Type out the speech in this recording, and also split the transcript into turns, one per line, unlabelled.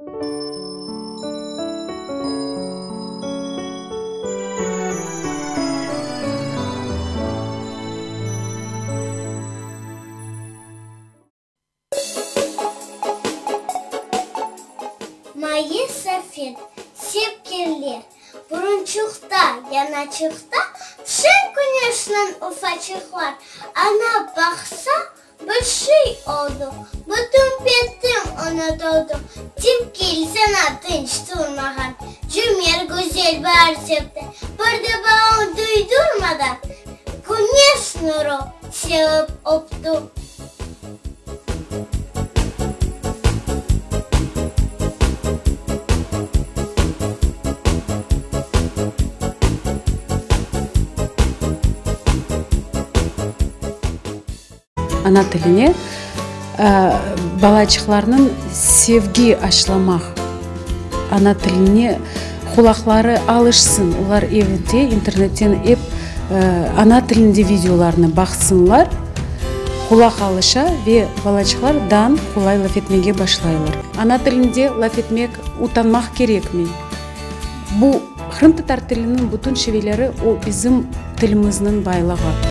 Mayıs safet sepkenler, Burunçıqta, yanaçıqta Şeñ küneşniñ ufaçıqlar. Ana baqsa, bir şey oldu, Bütün betim unutuldı. Tip kelsene tınç turmağan, Cümert güzel baar septi. Bir de balanı duydurmadan, Küneş nuru sevip öptü.
Ana tiline balaçıqlarnıñ sevgi aşlamaq, ana tiline qulaqları alışsın, olar evde internetten ep ana tilinde videolarnı baqsınlar, qulaq alışa ve balaçıqlar dan qolay laf etmege başlaylar. Ana tilinde laf etmek utanmaq kerekmey. Bu qırımtatar tiliniñ bütün şiveleri o bizim tilimizniñ baylığı.